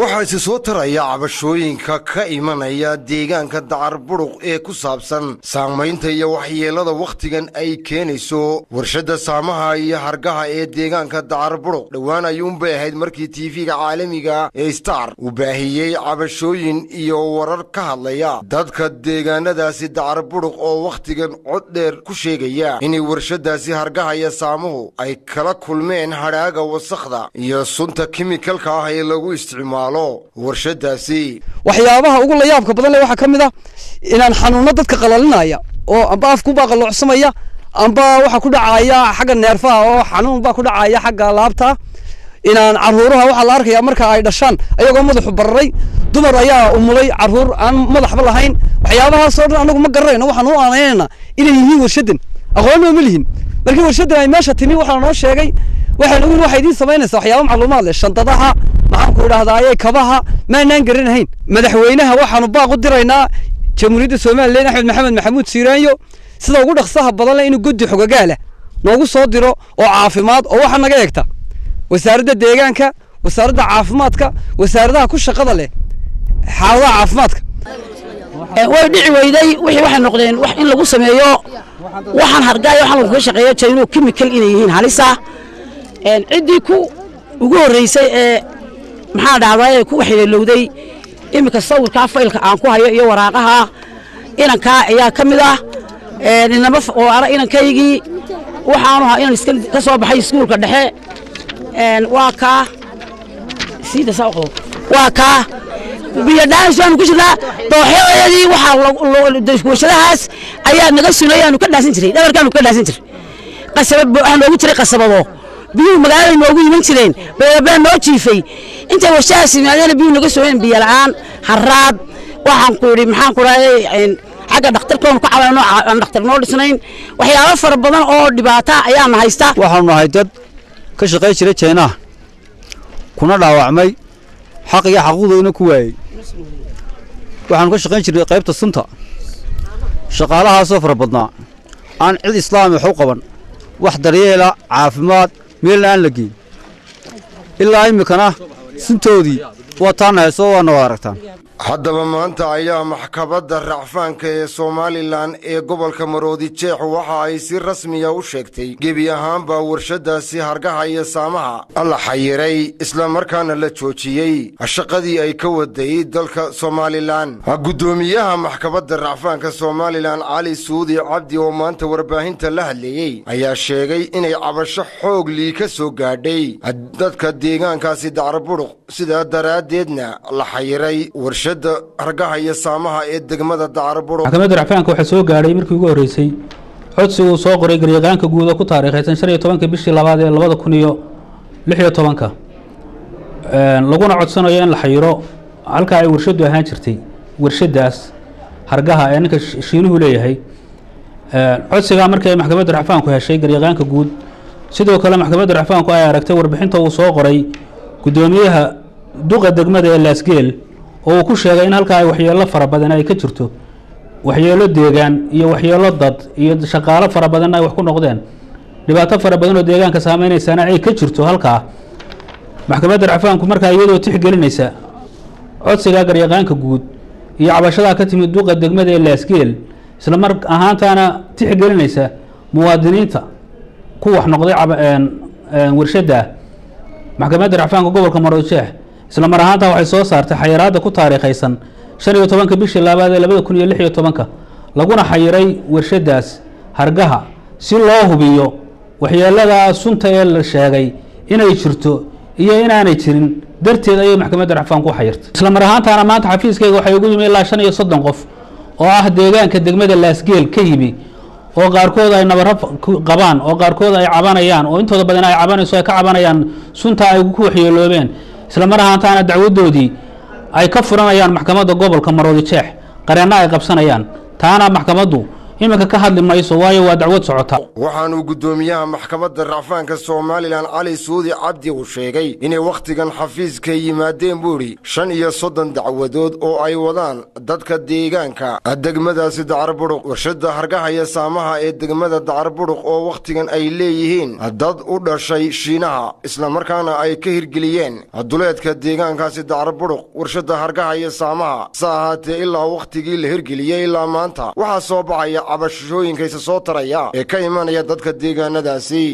Waxaa isi soo taraya cabashooyinka ka imanaya deegaanka Dacar Buruq ee ku saabsan saamaynta iyo waxyeelada wakhtigan ay keenayso warshadda saamaha iyo hargaha ee deegaanka Dacar Buruq. Dhowaan ayuunbay ahayd markii TV-ga caalamiga ee Star uu baahiyey cabashooyin iyo warar ka hadlaya dadka deegaanadaasi Dacar Buruq oo wakhtigan cod dheer ku sheegaya inay warshadaasi hargaha iyo saamuhu ay kala kulmeen hadhaaga wasakhda iyo sunta kimikalka ah ee lagu isticmaalo warshadaasi. Waxyaabaha ugu layaabka badan leh waxaa ka mid ah inaan xanuuno dadka qalalinaya oo amba afkunbaa qalloocsamaya, amba waxaa ku dhacaya xagga neerfaha oo xanuun baa ku dhacaya xagga laabta. Inaan caruuraha waxaa la arkaya marka ay dhashaan ayagoo madaxu bararay, dumar ayaa umulay caruur aan madaxba lahayn. Waxyaabahaasoo dhan anagu ma garanayno, waxaan u aanaynayna inay yihiin warshadan, aqoonna ma lihin. Markii warshadan ay meesha timi waxaa noo sheegay, waxaa nagu yidhi waxay idiin samaynaysaa waxyaaba macluumaad leh, shandadaha, maxaan ku idhahdaa, kabaha, maanaan garanahayn. Madaxweynaha waxaanu baaq u diraynaa Jamhuuriyadda Somaliland, Axmed Maxamed Maxamuud Siiraanyo, sida ugu dhaqsaha badan leh inuu guddi xogogaalah noogu soo diro oo caafimaad oo waxa naga eegta wasaaradda deegaanka, wasaaradda caafimaadka, wasaaradaha ku shaqada leh xaaladaha caafimaadka. Way dhici weyday wixii, waxay noqdeen wax in lagu sameeyo waxaan hargaayo, waxaan lagu shaqeeyo jayno chemical inay yihiin halisa. Ciddii ku ugu horreysay ee maxaa dhahdaa ee ku waxyeelowday, iminka sawirkaa faylka aan ku hayo iyo waraaqaha inankaa ayaa ka mid ah inama oo ara inankaygii waxaanu ahaa inan iska ka soo baxay iskuulka dhexe. Waa kaa siida saa u qabo, waa kaa biyo dhaanis waanu ku jirnaa dooxyadii. Waxaa warshadahaas ayaa naga sunay, aanu ka dhaasan jiray, dhabarkaanu ka dhaasan jiray. Qasabad waxaa noogu jiray, qasabado biyuhu magaalada noogu iman jireen, beebaa noo jiifay. Intay warshadahaas yimaadeen biyuhu naga sooyeen, biyo la'aan, haraad. Waxaan ku yidhi, maxaan ku dhahay, xagga dhakhtarkoonu ka cabanno aan dhakhtar noo dhisnayn, waxyaabo fara badan oo dhibaata ayaana haysta. Waxaanu nahay dad ka shaqayn jiray jeenaha, kuna dhaawacmay, xaq iyo xaquuqdoodina ku waayey. Waxaanu ka shaqayn jirnay qaybta sunta. Shaqaalahaasoo fara badnaa aan cid islaami wax u qaban, wax daryeela caafimaad meelna aan la geyn ilaa iminkana. Suntoodii waa taana hayso, waana wad aragtaan. Haddaba maanta ayaa maxkamadda racfaanka ee Somaliland ee gobolka Maroodi Jeex waxa ay si rasmiya u sheegtay gebi ahaanba warshadaasi hargaha iyo saamaha la xayiray, islamarkaana la joojiyey shaqadii ay ka waday dalka Somaliland. Guddoomiyaha maxkamadda racfaanka Somaliland, Cali Suudi Cabdi, oo maanta warbaahinta la hadleeyey ayaa sheegay inay cabasho xoog lii ka soo gaadhay dadka deegaankaasi Dacraburuq, sidaa daraaddeedna la xayiray warshadda hargaha iyo saamaha ee degmada Dacraburuq. Maxkamadda racfaanka waxaa soo gaadhay markii ugu horreysay codsi uu soo qoray garyaqaanka guud oo ku taariikhaysan 15-ka bishii labaad ee 2016-ka, laguna codsanayo in la xayiro halkaa ay warshaddu ahaan jirtay, warshaddaas hargaha ee ninka Shiinuhu leeyahay. Codsigaa markii ay maxkamadda racfaanku heshay garyaqaanka guud, sidoo kale maxkamadda racfaanku ay aragtay warbixinta uu soo qoray guddoomiyaha duqa degmada ee Laasgeel oo uu ku sheegay in halkaa ay waxyeello fara badan ay ka jirto, waxyeelo deegaan iyo waxyeelo dad iyo shaqaalo fara badanna ay wax ku noqdeen, dhibaato fara badan oo deegaanka saameynaysaana ay ka jirto halkaa. Maxkamadda racfaanku markaa iyadoo tixgelinaysa codsigaa garyaqaanka guud iyo cabashadaa ka timid duqa degmada ee Laasgeel, isla mar ahaantaana tixgelinaysa muwaadiniinta ku wax noqday warshadda, maxkamadda racfaanka gobolka Maroodijeex isla mar ahaantaa waxay soo saartay xayiraadda ku taariikhaysan 15-ka bishii labaad ee 2016-ka, laguna xayiray warshaddaas hargaha si loo hubiyo waxyeelada sunta ee la sheegay inay jirto iyo inaanay jirin darteed ayay maxkamadda racfaanku u xayirtay. Isla mar ahaantaana maanta xafiiskayga waxay ugu yimi ilaa 35 qof oo ah deegaanka degmada Laasgeel ka yimi, oo qaarkood ay nabaro qabaan, oo qaarkood ay cabanayaan, oo intooda badan ay cabanayso, ay ka cabanayaan sunta ay ku waxyeeloobeen, isla mar ahaantaana dacwadoodii ay ka furanayaan maxkamadda gobolka Maroodi Jeex, qareenna ay qabsanayaan. Taana maxkamaddu Iminka ka hadli mayso, waayo waa dacwad socota. Waxaanuu guddoomiyaha maxkamadda racfaanka Somalilan Cali Suudi Cabdi uu sheegay inay wakhtigan xafiiska yimaadeen, buu idhi, 35 dacwadood oo ay wadaan dadka deegaanka degmadaasi Dacarburuq. Warshadda hargaha iyo saamaha ee degmada Dacarburuq oo wakhtigan ay leeyihiin dad u dhashay Shiinaha, islamarkaana ay ka hirgeliyeen duleedka deegaankaasi Dacarburuq warshadda hargaha iyo saamaha, se ahaatee ilaa wakhtigii la hirgeliyey ilaa maanta waxaa soo baxaya cabashooyinka isa soo taraya ee ka imanaya dadka deegaanadaasi.